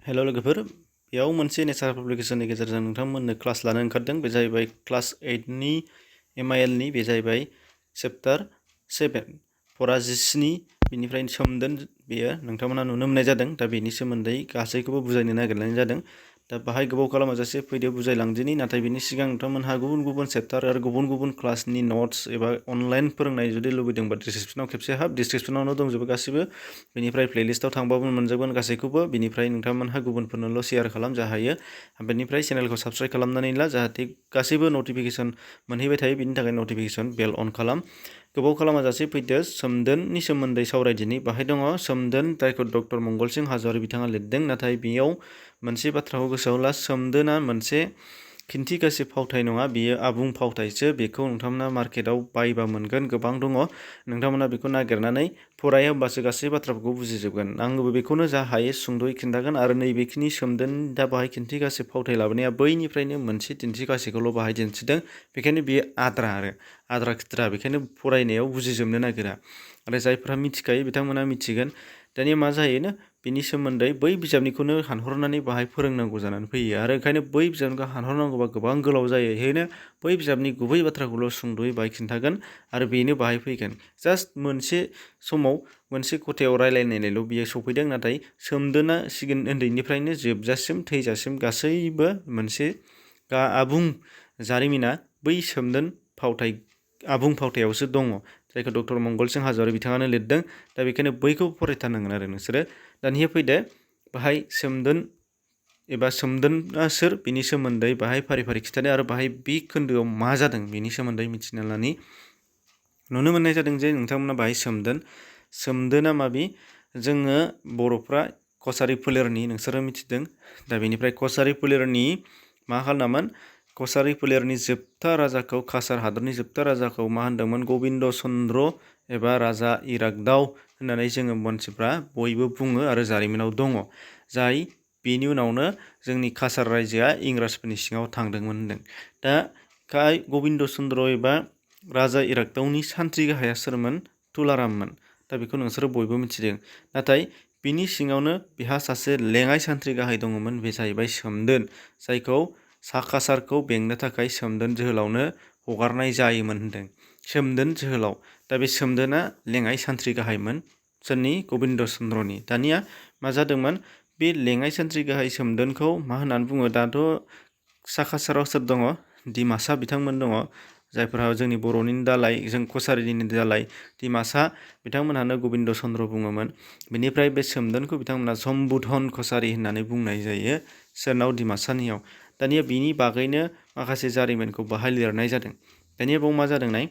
हेल' लोगोफोर बेयाव मोनसे नेचार पाब्लिकेशननि गेजेरजों नोंथांमोननो क्लास लानो ओंखारदों बे जाहैबाय क्लास 8नि MIL नि बे जाहैबाय चैप्टार 7 फरा 17 बेनिफ्राय सोमदोन बेयो नोंथांमोना नुनो मोननाय जादों दा बेनि सोमोन्दै गासैखौबो बुजायनो नागिरनाय जादों दा बाहाय गोबाव खालामाजासे फैदो बुजायलांदिनि नाथाय बेनि सिगां नोंथांमोनहा गुबुन गुबुन चैप्टार आरो गुबुन गुबुन क्लासनि नोट्स एबा अनलाइन फोरोंनाय जुदि लुबैदोंबा डिसक्रिप्शनाव खेबसे हाब डिसक्रिप्शनावनो दंजोबो गासिबो बेनिफ्राय प्लेलिस्टआव थांबाबो मोनजोबगोन गासैखौबो बेनिफ्राय नोंथांमोनहा गुबुनफोरनोल' शेयार खालाम जा हायो बेनिफ्राय चेनेलखौ साबस्क्राइब खालामनानै ला जाहाथे गासैबो नटिफिकेशन मोनहैबाय थायो बेनि थाखाय नटिफिकेशन बेल अन खालाम गोबाव खालामाजासे फैदो सोमदोननि सोमोन्दै सावरायदिनि बाहाय दङ सोमदोन जायखौ डक्टर मंगल सिंह हाज'वारि बिथाङा लिरदों नाथाय बेयाव मोनसे बाथ्राखौ गोसोआव ला सोमदोना मोनसे खिन्थिगासे फावथाय नङा बियो आबुं फावथायसो बेखौ नोंथांमोना मार्केटाव बायबा मोनगोन गोबां दङ नोंथांमोना बेखौ नागिरनानै फराय होमबासो गासै बाथ्राफोरखौ बुजिजोबगोन आंबो बेखौनो जा हायो सुंद'यै खिन्थागोन आरो नैबेखिनि सोमदोन दा बाहाय खिन्थिगासे फावथाय लाबोनाया बैनिफ्रायनो मोनसे दिन्थिगासेखौल' बाहाय दिन्थिदों बेखायनो बेयो आद्रा खिद्रा बेखायनो फरायनायाव बुजिजोबनो नागिरा आरो जायफ्रा मिथिखायो बिथांमोना मिथिगोन दानिया मा जायोनो बिनि सोमोन्दै बै बिजाबनिखौनो हानहरनानै बाहाय फोरोंनांगौ जानानै फैयो आरो ओंखायनो बै बिजाबनिखौ हानहरनांगौबा गोबां गोलाव जायो बेखायनो बै बिजाबनि गुबै बाथ्राखौल' सुंद'यै बाहाय खिन्थागोन आरो बेनो बाहाय फैगोन जास्ट मोनसे समाव मोनसे खथायाव रायलायनायनायल' बियो सफैदों नाथाय सोमदोना सिगां उन्दैनिफ्रायनो जोबजासिम थैजासिम गासैबो मोनसे आबुं जारिमिना बै सोमदोन फावथाय आबुं फावथायावसो दङ जायखौ डक्टर मंगल सिंह हाज'वारि बिथाङानो लिरदों दा बेखायनो बैखौ फरायथारनांगोन आरो नोंसोरो दानिया फैदो बाहाय सोमदोन एबा सोमदोना सोर बिनि सोमोन्दै बाहाय फारि फारि खिथादो आरो बाहाय बे खोन्दोआव मा जादों बेनि सोमोन्दै मिथिना लानि नुनो मोननाय जादों जे नोंथांमोना बाहाय सोमदोना माबि जोङो बर'फ्रा कसारि फोलेरनि नोंसोरो मिथिदों दा बेनिफ्राय कसारि फोलेरनि मा खालामोन कसारि फोलेरनि जोबथा राजाखौ काछार हादरनि जोबथा राजाखौ मा होनदोंमोन गबिन्द चन्द्र एबा राजा इरागदाव होननानै जोङो मानसिफ्रा बयबो बुङो आरो जारिमिनाव दङ जाय बेनि उनावनो जोंनि काछार रायजोआ इंराजफोरनि सिङाव थांदोंमोन होनदों दा गबिन्द चन्द्र एबा राजा इरागदावनि सान्थ्रि गाहाया सोरमोन तुलाराममोन दा बेखौ नोंसोरो बयबो मिथिदों नाथाय बिनि सिङावनो बिहा सासे लेङाइ सान्थ्रि गाहाय दङमोन बे जाहैबाय सोमदोन जायखौ सा काछारखौ बेंनो थाखाय सोमदोन जोहोलावनो हगारनाय जायोमोन होनदों सोमदोन जोहोलाव दा बे सोमदोना लेङाइ सान्थ्रि गाहायमोन सोरनि गबिन्द चन्द्रनि दानिया मा जादोंमोन बे लेङाइ सान्थ्रि गाहाय सोमदोनखौ मा होननानै बुङो दाथ' सा काछाराव सोर दङ डिमासा बिथांमोन दङ जायफोरा जोंनि बर'नि दालाय जों कसारिनि दालाय डिमासा बिथांमोनहानो गबिन्द चन्द्र बुङोमोन बेनिफ्राय बे सोमदोनखौ बिथांमोना सम्बुधन कसारि होननानै बुंनाय जायो सोरनाव डिमासानियाव दानिया बिनि बागैनो माखासे जारिमिनखौ बाहाय लिरनाय जादों दानिया बाव मा जादों नाय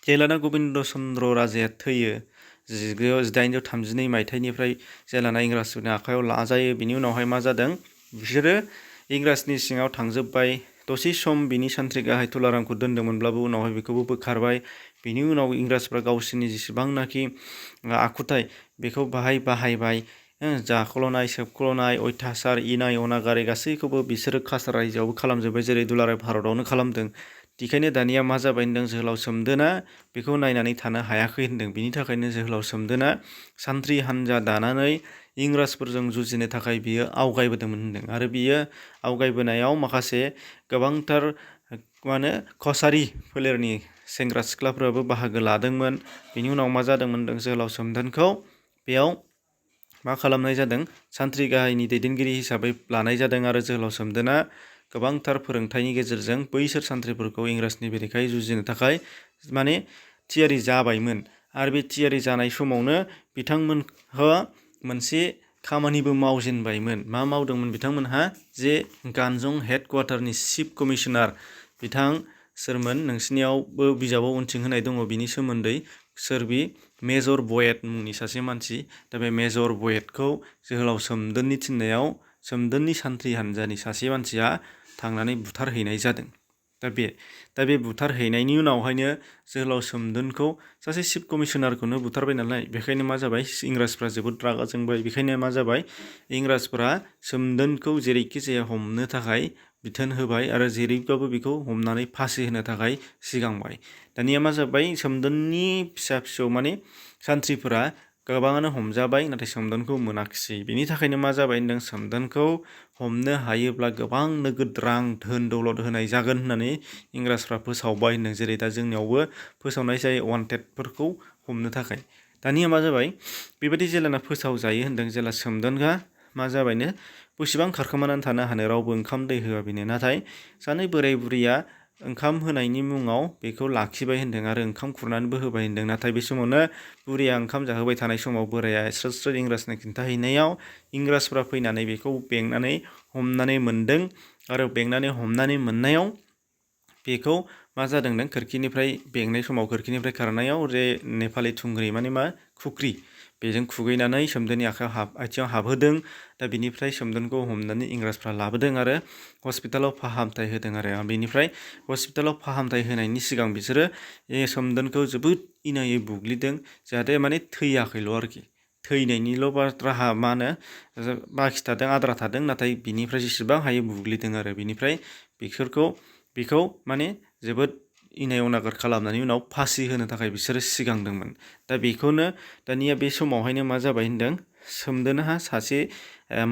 जेलाना गबिन्द चन्द्र राजाया थैयो 1832 मायथाइनिफ्राय जेलाना इंराजफोरनि आखायाव लाजायो बिनि उनावहाय मा जादों बिसोरो इंराजनि सिङाव थांजोब्बाय दसे सम बिनि सान्थ्रि गाहाय तुलारामखौ दोन्दोंमोनब्लाबो उनावहाय बेखौबो बोखारबाय बिनि उनाव इंराजफ्रा गावसोरनि जेसेबांनाखि आखुथाय बेखौ बाहायबाय जाख्ल'नाय सोबख्ल'नाय अयथासार इनाय अनागारि गासैखौबो बिसोरो काछार रायजोआवबो खालामजोब्बाय जेरै दुलाराय भारतआवनो खालामदों बेखायनो दानिया मा जाबाय होनदों जोहोलाव सोमदोना बेखौ नायनानै थानो हायाखै होनदों बिनि थाखायनो जोहोलाव सोमदोना सान्थ्रि हान्जा दानानै इंराजफोरजों जुजिनो थाखाय बियो आवगायबोदोंमोन होनदों आरो बियो आवगायबोनायाव माखासे गोबांथार कसारि फोलेरनि सेंग्रा सिख्लाफोराबो बाहागो लादोंमोन बिनि उनाव मा जादोंमोन होनदों जोहोलाव सोमदोनखौ बेयाव मा खालामनाय जादों सान्थ्रि गाहायनि दैदेनगिरि हिसाबै लानाय जादों आरो जोहोलाव सोमदोना गोबांथार फोरोंथाइनि गेजेरजों बैसोर सान्थ्रिफोरखौ इंराजनि बेरेखायै जुजिनो थाखाय थियारि जाबायमोन आरो बे थियारि जानाय समावनो बिथांमोनहा मोनसे खामानिबो मावजेनबायमोन मा मावदोंमोन बिथांमोनहा जे गानजं हेडक्वार्टारनि चिफ कमिशनार बिथां सोरमोन नोंसिनियावबो बिजाबाव उनथिं होनाय दङ बिनि सोमोन्दै सोरबि मेजर बयेट मुंनि सासे मानसि दा बे मेजर बयेटखौ जोहोलाव सोमदोननि थिननायाव सोमदोननि सान्थ्रि हान्जानि सासे मानसिया थांनानै बुथारहैनाय जादों दा बे बुथारहैनायनि उनावहायनो जोहोलाव सोमदोनखौ सासे चिफ कमिशनारखौनो बुथारबाय नालाय बेखायनो मा जाबाय इंराजफ्रा जोबोद रागा जोंबाय बेखायनो मा जाबाय इंराजफ्रा सोमदोनखौ जेरैखि जाया हमनो थाखाय बिथोन होबाय आरो जेरैबाबो बेखौ हमनानै फासि होनो थाखाय सिगांबाय दानिया मा जाबाय सोमदोननि फिसा फिसौ सान्थ्रिफोरा गोबाङानो हमजाबाय नाथाय सोमदोनखौ मोनाखिसै। बेनि थाखायनो मा जाबाय होनदों सोमदोनखौ हमनो हायोब्ला गोबां नोगोद रां धोन दौलद होनाय जागोन होननानै इंराजफ्रा फोसावबाय होनदों। जेरै दा जोंनियावबो फोसावनाय जायो वान्टेडफोरखौ हमनो थाखाय। दानिया मा जाबाय बेबायदि जेलाना फोसावजायो होनदों जेला सोमदोनगा मा जाबायनो बेसेबां खारखोमानानै थानो हानो रावबो ओंखाम दै होआ बेनो। नाथाय सानै बोराय बुरैया ओंखाम होनायनि मुङाव बेखौ लाखिबाय होनदों आरो ओंखाम खुरनानैबो होबाय होनदों। नाथाय बे समावनो बुरैया ओंखाम जाहोबाय थानाय समाव बोराया स्रोद स्रोद इंराजनो खिन्थाहैनायाव इंराजफ्रा फैनानै बेखौ बेंनानै हमनानै मोनदों आरो बेंनानै हमनानै मोननायाव बेखौ मा जादोंनो खोरखिनिफ्राय बेंनाय समाव खोरखिनिफ्राय खारनायाव जे नेपालि थुंग्रि माने मा खुख्रि बेजों खुगैनानै सोमदोननि आथिङाव हाबहोदों। दा बिनिफ्राय सोमदोनखौ हमनानै इंराजफ्रा लाबोदों आरो हस्पिटालाव फाहामथाय होदों आरो बेनिफ्राय हस्पिटालाव फाहामथाय होनायनि सिगां बिसोरो सोमदोनखौ जोबोद इनायै बुग्लिदों जाहाथे माने थैयाखैल' आरोखि थैनायनिल' राहा मा होनो बाखि थादों आद्रा थादों नाथाय बिनिफ्राय जेसेबां हायो बुग्लिदों आरो बिनिफ्राय बेखौ माने जोबोद इनाय अनागार खालामनायनि उनाव फासि होनो थाखाय बिसोरो सिगांदोंमोन। दा बेखौनो दानिया बे समावहायनो मा जाबाय होनदों सोमदोनहा सासे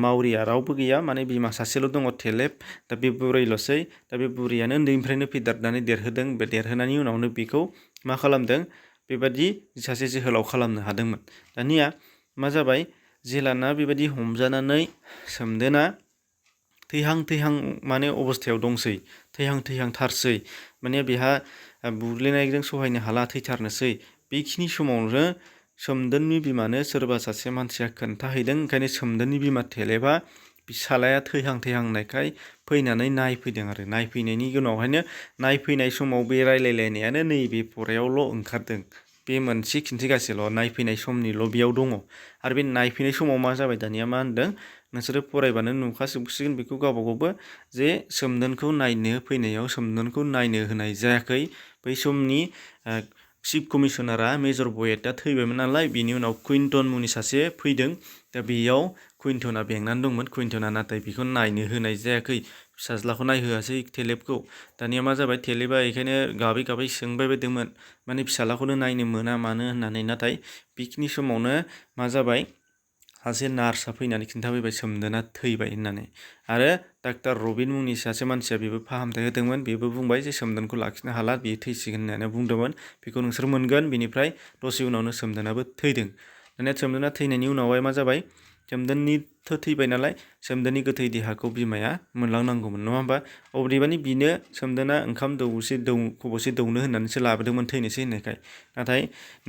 मावरिया रावबो गैया माने बिमा सासेल' दङ थेलेब। दा बे बुरैल'सै। दा बे बुरैयानो उन्दैनिफ्रायनो फेदेरनानै देरहोदों। बे देरहोनायनि उनावनो बेखौ मा खालामदों बेबादि सासे जोहोलाव खालामनो हादोंमोन। दानिया मा जाबाय जेलाना बेबायदि हमजानानै सोमदोना थैहां थैहां माने अबस्थायाव दंसै थैहां थारसै माने बेहा बुग्लिनायजों सहायनो हाला थैथारनोसै बेखिनि समावनो सोमदोननि बिमानो सोरबा सासे मानसिया खोन्थाहैदों। ओंखायनो सोमदोननि बिमा थेलेबा फिसालाया थैहां होननायखाय फैनानै नायफैदों आरो नायफैनायनि उनावहायनो नायफैनाय समाव बे रायलायलायनायानो नैबे फरायावल' ओंखारदों। बे मोनसे खिन्थिगासेल' नायफैनाय समनिल' बेयाव दङ आरो बे नायफैनाय समाव मा जाबाय दानिया मा होनदों नोंसोरो फरायबानो नुखाजोबसिगोन बेखौ गावबा गावबो जे सोमदोनखौ नायनो फैनायाव सोमदोनखौ नायनो होनाय जायाखै। बै समनि चिफ कमिसनारा मेजर बयेटआ थैबायमोन नालाय बिनि उनाव कुइन्टन मुंनि सासे फैदों। दा बेयाव कुइन्टना बेंनानै दंमोन कुइन्टना नाथाय बेखौ नायनो होनाय जायाखै फिसाज्लाखौ नायहोआसै थेलेबखौ। दानिया मा जाबाय थेलेबा बेखायनो गाबै गाबै सोंबाय बायदोंमोन माने फिसाज्लाखौनो नायनो मोना मानो होननानै। नाथाय बेखिनि समावनो मा जाबाय सासे नार्सआ फैनानै खिन्थाफैबाय सोमदोना थैबाय होननानै आरो डाक्टर रबिन मुंनि सासे मानसिया बेबो फाहामथाय होदोंमोन। बेबो बुंबाय जे सोमदोनखौ लाखिनो हाला बियो थैसिगोन होननानै बुंदोंमोन। बेखौ नोंसोर मोनगोन। बिनिफ्राय दसे उनावनो सोमदोनाबो थैदों। दानिया सोमदोना थैनायनि उनावहाय मा जाबाय सोमदोननिथ' थैबाय नालाय सोमदोननि गोथै देहाखौ बिमाया मोनलांनांगौमोन नङा होमबा। अदेबानि बिनो सोमदोना ओंखाम खब'से दौनो होननानैसो लाबोदोंमोन थैनोसै होननायखाय। नाथाय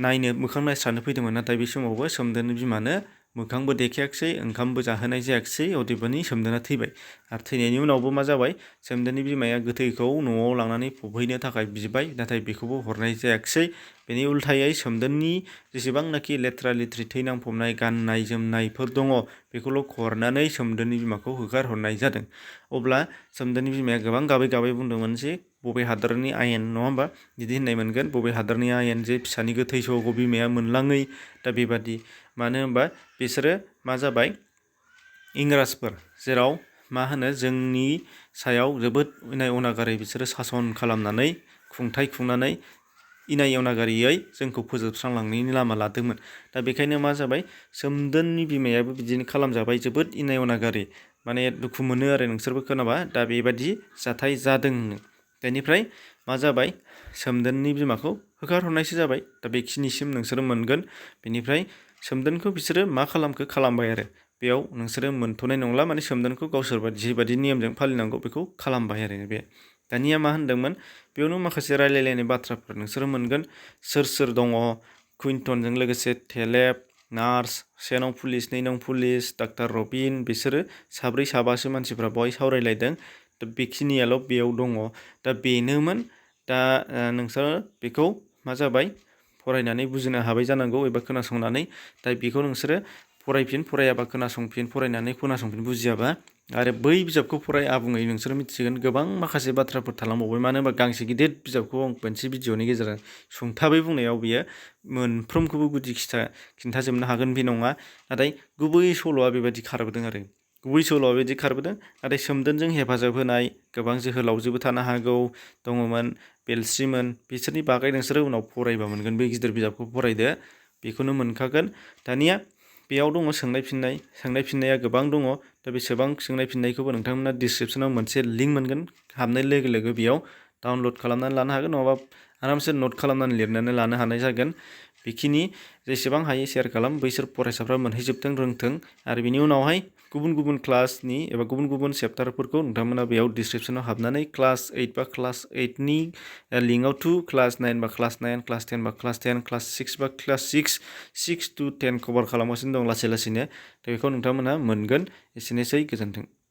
नायनो मोखां नायस्रानो फैदोंमोन। नाथाय बे समावबो सोमदोननि बिमानो मोखांबो देखायाखिसै ओंखामबो जाहोनाय जायाखिसै अदेबानि सोमदोना थैबाय। आरो थैनायनि उनावबो मा जाबाय सोमदोननि बिमाया गोथैखौ न'आव लांनानै फबहैनो थाखाय बिबाय नाथाय बेखौबो हरनाय जायाखिसै। बेनि उल्थायै सोमदोननि जेसेबांनाखि लेथ्रा लेथ्रि थै नांफबनाय गाननाय जोमनायफोर दङ बेखौल' हरनानै सोमदोननि बिमाखौ होखारहरनाय जादों। अब्ला सोमदोननि बिमाया गोबां गाबै गाबै बुंदोंमोन जे बबे हादरनि आयेन नङा होमबा बिदि होननाय मोनगोन बबे हादरनि आयेन जे फिसानि गोथै सहखौ बिमाया मोनलाङै। दा बेबादि मानो होनबा बिसोरो मा जाबाय इंराजफोर जेराव मा होनो जोंनि सायाव जोबोद इनाय अनागारै बिसोरो सासन खालामनानै खुंथाय खुंनानै इनाय अनागारियै जोंखौ फोजोबस्रांलांनायनि लामा लादोंमोन। दा बेखायनो मा जाबाय सोमदोननि बिमायाबो बिदिनो खालामजाबाय जोबोद इनाय अनागारि माने दुखु मोनो आरो नोंसोरबो खोनाबा। दा बेबादि जाथाय जादों। बेनिफ्राय मा जाबाय सोमदोननि बिमाखौ होखारहरनायसो जाबाय। दा बेखिनिसिम नोंसोरो मोनगोन। बेनिफ्राय सोमदोनखौ बिसोरो मा खालामबाय आरो बेयाव नोंसोरो मोनथ'नाय नंला माने सोमदोनखौ गावसोर जिबादि नियमजों फालिनांगौ बेखौ खालामबाय आरो बे। दानिया मा होनदोंमोन बेयावनो माखासे रायलायलायनाय बाथ्राफोर नोंसोरो मोनगोन। सोर दङ कुइन्टनजों लोगोसे थेलेब नार्स 1 नं पुलिस 2 नं पुलिस डाक्टर रबिन बिसोरो साब्रै साबासो मानसिफ्रा बेवहाय सावरायलायदों। दा बेखिनियाल' बेयाव दङ। दा बेनोमोन। दा नोंसोरो बेखौ मा जाबाय फरायनानै बुजिनो हाबाय जानांगौ एबा खोनासंनानै। दा बेखौ नोंसोरो फरायाबा खोनासंफिन बुजियाबा आरो बै बिजाबखौ फराय आबुङै नोंसोरो मिथिगोन गोबां माखासे बाथ्राफोर थालांबावबाय। मानो होनबा गांसे गिदिर बिजाबखौ आं मोनसे भिडिअनि गेजेरजों सुंथाबै बुंनायाव बियो मोनफ्रोमखौबो गुदि खिन्थाजोबनो हागोन बे नङा। नाथाय गुबै सल'आ बेबायदि खारबोदों आरो नाथाय सोमदोनजों हेफाजाब होनाय गोबां जोहोलावजोबो थानो हागौ दङमोन बेलस्रिमोन बिसोरनि बागै नोंसोरो उनाव फरायबा मोनगोन। बे गिदिर बिजाबखौ फरायदो बेखौनो मोनखागोन। दानिया बेयाव दङ सोंनाय फिननाया गोबां दङ। दा बेसेबां सोंनाय फिननायखौबो नोंथांमोना डिसक्रिपसनाव मोनसे लिंक मोनगोन। हाबनाय लोगो लोगो बेयाव डाउनलड खालामनानै लानो हागोन, नङाबा आरामसे नट खालामनानै लिरनानै लानो हानाय जागोन। बेखिनि जेसेबां हायो शेयार खालाम, बैसोर फरायसाफ्रा मोनहैजोबथों, रोंथों। आरो बिनि उनावहाय गुबुन गुबुन क्लासनि एबा गुबुन गुबुन चेप्टारफोरखौ नोंथांमोना बेयाव डिसक्रिपसनाव हाबनानै क्लास 8 बा क्लास 8नि लिंकआव टु, क्लास 9 बा क्लास 9, क्लास 10 बा क्लास 10, क्लास 6 बा क्लास 6 to 10 कभार खालामगासिनो दं लासै लासैनो। दा बेखौ नोंथांमोनहा मोनगोन। एसेनोसै, गोजोन्थों।